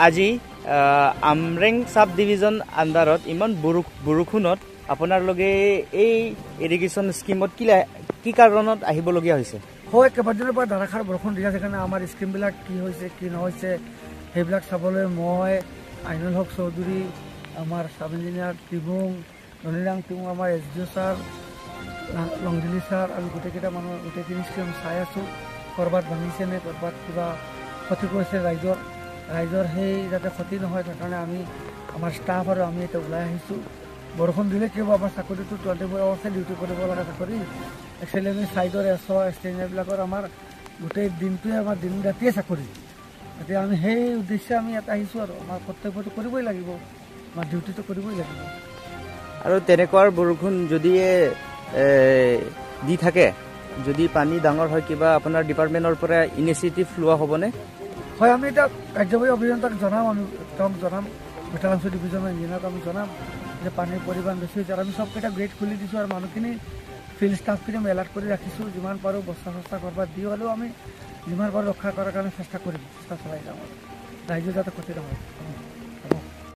আজি আমৰেং চাব ডিভিজন আণ্ডাৰত ইমান বৰষুণত আপোনালোকে এই ইৰিগেশ্যন স্কীমত কি কাৰণত আহিবলগীয়া হৈছে? হয়, কেইবাদিনৰ পৰা ধাৰাসাৰ বৰষুণ দি আছে কাৰণে আমাৰ স্কীমবিলাক কি হৈছে কি নহৈছে সেইবিলাক চাবলৈ মই, আইনুল হক চৌধুৰী, আমাৰ চাব ইঞ্জিনিয়াৰ টিমুং, ননীৰাম টিমুং, আমাৰ S D O' sir, Longjili sir, আমি গোটেইকেইটা মানুহ গোটেইখিনি স্কীম চাই আছোঁ। ক'ৰবাত ভাঙিছে নে ক'ৰবাত কিবা ক্ষতি কৰিছে ৰাইজৰ, সেই যাতে ক্ষতি নহয় তাৰ কাৰণে আমি আমাৰ ষ্টাফ আৰু আমি এতিয়া ওলাই আহিছোঁ। বৰষুণ দিলে কি হ'ব, আমাৰ চাকৰিটো 24 আৱাৰ্ছে ডিউটি কৰিব লগা চাকৰি। একচুৱেলি আমি ছাইডৰ এছ অ' এছ টি এইবিলাকৰ আমাৰ গোটেই দিনটোৱে আমাৰ দিন ৰাতিয়ে চাকৰি। গতিকে আমি সেই উদ্দেশ্যে আমি ইয়াত আহিছোঁ আৰু আমাৰ কৰ্তব্যটো কৰিবই লাগিব, আমাৰ ডিউটিটো কৰিবই লাগিব। আৰু তেনেকুৱা বৰষুণ যদি দি থাকে, যদি পানী ডাঙৰ হয়, কিবা আপোনাৰ ডিপাৰ্টমেণ্টৰ পৰা ইনিচিয়েটিভ লোৱা হ'বনে? হয়, আমি এতিয়া কাৰ্যবাহী অভিযন্তাক জনাম, আমি তেওঁক জনাম, ভিটালাংচু ডিভিজনৰ ইঞ্জিনিয়াৰক আমি জনাম যে পানীৰ পৰিমাণ বেছি হৈছে। আৰু আমি চবকেইটা গ্ৰেড খুলি দিছোঁ আৰু মানুহখিনি ফিল্ড ষ্টাফখিনি আমি এলাৰ্ট কৰি ৰাখিছোঁ। যিমান পাৰোঁ বস্তা চস্তা ক'ৰবাত দি হ'লেও আমি যিমান পাৰোঁ ৰক্ষা কৰাৰ কাৰণে চেষ্টা কৰিম, চেষ্টা চলাই যাম আৰু ৰাইজৰ যাতে ক্ষতি নহয়।